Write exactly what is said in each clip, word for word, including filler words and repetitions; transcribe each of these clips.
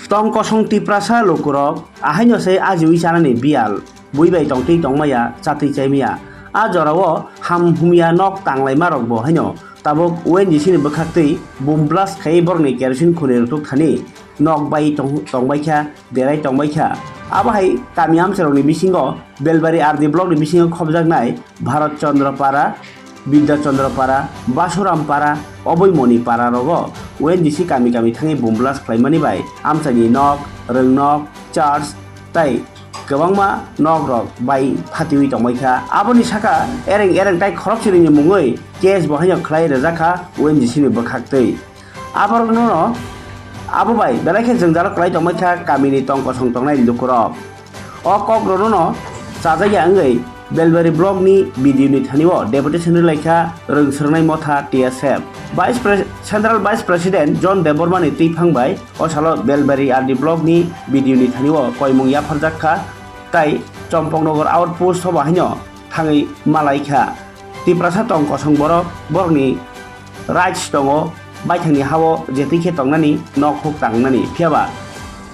Tong kosong Tiprasa lukurok ahaino se ajiwi chanani biyal, bui bai tongtwi tongmaya, chatwi chaimaya. A jorao ham humya nok tanglaimarokbo haino tabuk O N G C ni bwkhaktwi boom blast khaiwi borokni kerosene khuni rwtuk thani nok bai tong-, tongbaikha, derai tongbaikha. Abo hai kami amchairokni bisingo Belbari R D block ni bisingo khobjaknai Bharat Chandra Para, Bidya Chandra Para, Basuram Para, Oboimoni Para rogo O N G C kami kami thangwi boom blast khlaimani bai amchaini nok, rwngnok, church tei kwbangma nok rok bai phatiwi tongbaikha. Aboni saka ereng ereng tai khorokchwrwini mungwi case bo haino khlai rwjakha O N G C ni bwkhaktwi. Aborokno abo bai belai khe jwngjalo kwlai tongbaikha kamini tong kosong tongnai lukurok. O kokrokno chajakya wngwi Belbari block ni B D O ni thani o deputation rwlaikha rwngswrwngnai motha T S F. Vice Pres-, Central Vice President John Debbarma ni twiphang bai o salo Belbari R D block ni B D O ni thani o koimung yapharjak kha tei Chompoknagar outpost o bo haino thangwi malaikha. Tiprasa tong kosong borok, borokni rights tongo, baithangni hao jetwi khe tongnani, nok huk tangnani, phiyaba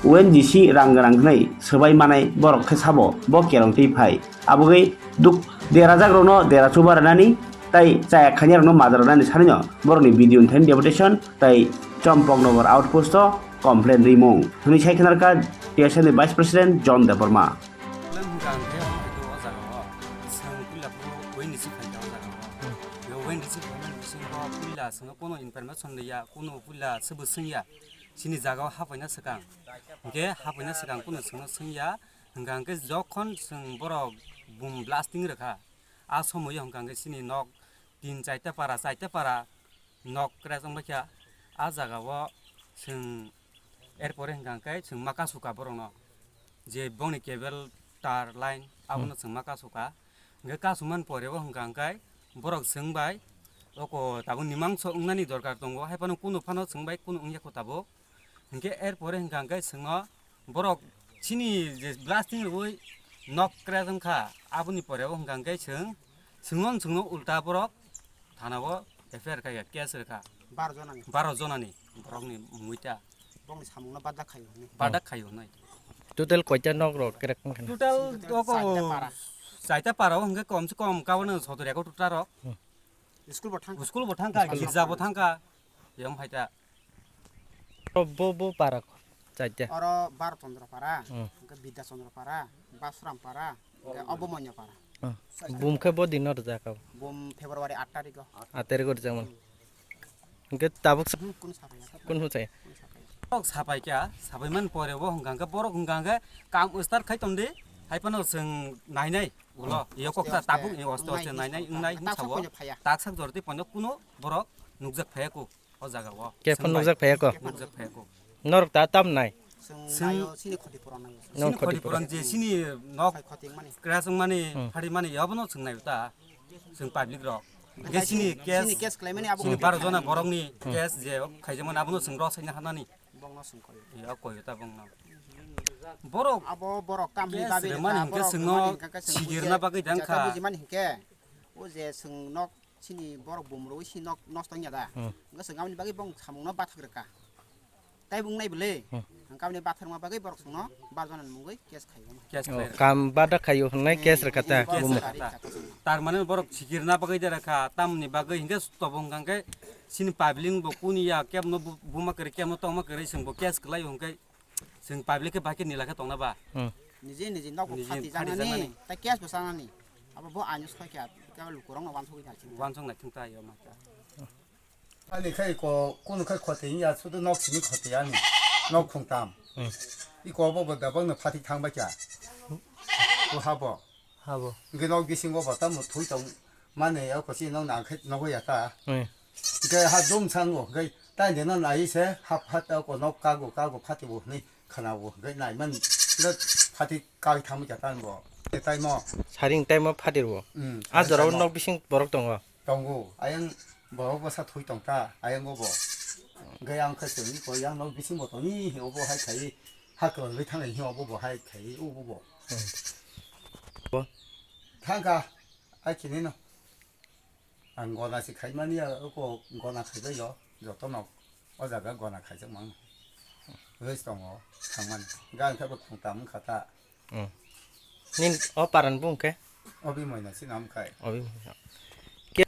O N G C rang gwnang hwnwi swbai manai borok khe sabo bo kerong twi phai. Abogwi duk-, derajakrokno dera chuba rwnani tei chaya khainairokno maja rwnani sanino borokni B D O ni thani deputation tei Chompoknagar outpost o complaint rimung hwnwi sai khwnarkha T S F ni Vice President John Debbarma. Problem hwnkha hwnkhe omo hai khe o jaga o chwng puila phuru win receive khaikha o jaga o. Hmm. Bo win receive khaimani bisingo puila chwngno kuno information liya, kuno puila swbo swngya, chini jaga o hapaina swkang. Hwnkhe hapaina swkang kuno chwngno swngya, hwnkha hwnkhe jokhon chwng borok boom blasting rwkha, a somoio hwnkha hwnkhe chini nok tin chaita para, chaita para, nok kwrak wng baikha. A jaga o chwng erpore hwnkha hwnkhe chwng ma kasu kha borokno, je bongni cable tar line abono chwng ma kasu kha. Hwnkhe kasumani pore o hwnkha hwnkhe borok chwng bai oko tabuk nimangso wngnani dorkar tongo, hai phano kunu phano chwng bai kunu wngya kho tabuk. Hwnkhe erpore hwnkha hwnkhe chwngno borok chini je blasting rwui nok kwrak wngkha, aboni pore o hwnkha hwnkhe chwng, chwngno, chwngno ulta borok thana o F I R khaikha, case rwkha. Baro jonani. Baro jonani borokni mungwi ta. Bongni samungno badak khaio hwnwi. Badak khaio hwnwi. Total koita nok rok kwrak wngkha na? Total chaita para. Chaita para o hwnkhe kom se kom kabono sotor eko total rok. Hmm. School bo thangkha. School bo thangkha, school girja bo thangkha. Yom hai ta. Bo, bo, bo para ko, chaita. Oro Baro Chandra para, hmm, hwnkhe Bidya Chandra para, Basuram para, hwnkhe Obomonya para. Hmm. Bum khe bo dino rwjak kha? Bum February aat tarikh o. Aat tarikh o rwjakmani. Hmm. Hwnkhe tabuk sa-, hmm, kunu sapai ya, kunu hwchai? Kunu sapai ya. Tok sapai kha, sapai man pore bo hwnkha hwnkhe borok hwnkha hwnkhe kam start khai tongdi, hai phano chwng nainai ulo, hmm, iyo kok ta tabuk ni oste oste nainai wngnai hwnsao. Tak sak jorti phano kuno borok nukjak phaiya kuk. O jaga o. Khe phano nukjak phaiya ko? Nukjak phaiya ko. Norok ta tam nai? Chwng naio, chini khoti puron naio. Chini khoti puron je chini nok kwrak wngmani, hmm, phari mani, abono chwng naio ta. Chwng public rok. Hwnkhe chini case, chini case khlaimani abo chini baro jona borokni, hmm, case je khaijakmani abono chwng rw saina hanani. Bongno chwng koi. Ya koi ta bongno. Borok abo borok tamni case bagwi rwmani hwnkhe chwngno sigirna bagwi dangkha. Bujimani hwnkhe o je chwng nok Chini borok bumrwi si nok nosto wngya da. Hmm. Wngkha chwng aboni bagwi bong samungno bathak rwkha. Tai bung nai bwle. Hmm. Hwnkha aboni bathakma bagwi borok chwngno barjona ni mungwi case khaio. Case khaio. Kam bada khaio hwnwi case rwkha ta. Case rwkha ta. Tar mane borok sikirna bagwi de rwkha, tamni bagwi hinkhe tobong hwnkha khe chini public bo kuni ya kebno bu-, buma kwrwi kebno tongma kwrwi chwng bo case kwlaio hwnkhe. Chwng public khe bai khe nila khe tongna ba? Hmm. Niji niji nok bo niji phati phati jaknani, jaknani. Tai case bo chanani. Abo bo aino soi khe kebo lukurok no wansugwi nai chini. Wansuk nai thung ta yo ma ta. Ani khai ko kunu khai khoti ya sudu nok simi khoti ani. Nok khungtam. Hmm. Iko bo bo da bang no phati thang ba kya. Ko habo. Habo. Hwnkhe nok bisingo bo tamo thui tong mani, o kochi nok nang khe nogo ya ta. Hmm. Hwnkhe ha dum sango, hwnkhe tai de no nai se hap hat o ko nok kago, kago phati bo hwnwi khana bo, hwnkhe nai man le phati kai thang kya tan bo. Te tai mo. Saring tai mo phati bo. Hmm, a jora o nok bising borok tongo. Tongo, ayang borok bwsa thui tong ta, ayang bo bo. Hwnkhe ang khe chwngwi koi yang nok bising bo tongwi, obo hai khai ha kwlwngwi thangwi, obo bo hai khai, obo bo. Hmm. Bo? Thangkha, hai khini no. Ang gona se khaimani ya, oko gona khaibai yo, joto no. O jaga gona khaijak mang. Rest tongo, thangmani. Gan khe bo thang tam wngkha ta. Hmm. Nin o paran bung khe? Obi moina si nam khai. Obi moina. Ke-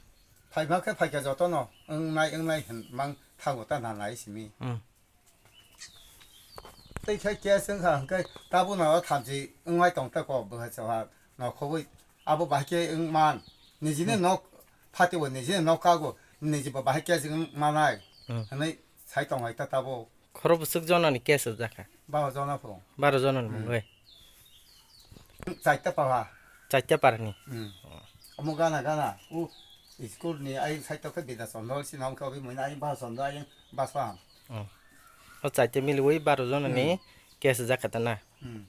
Phaima khe phaikha jotono, wngnai, wngnai hin mang thago ta nanai simi. Hmm. Tei khai case wngkha hwnkhe tabuk no thamchi wngmai tong ta ko bwha chawha no khobwi abo bahai khe wng man. Nijini nok phatibo, nijini nok kago, nijibo bahai case wng manai. Hmm. Hwnwi sai tong hai ta tabuk. Khoro bwswk jonani case rwjak kha? Baro jona phung. Baro jonani Hmm. mungwi. Chaita paha. Chaita parani. Hmm. Omo gana gana. U school ni ai side to khe Bidya Chandra si nam khe obi muina ai baro Chandra ai basa. Hmm. O chaita miliwi baro jonani Hmm. case rwjak kha ta na? Hmm.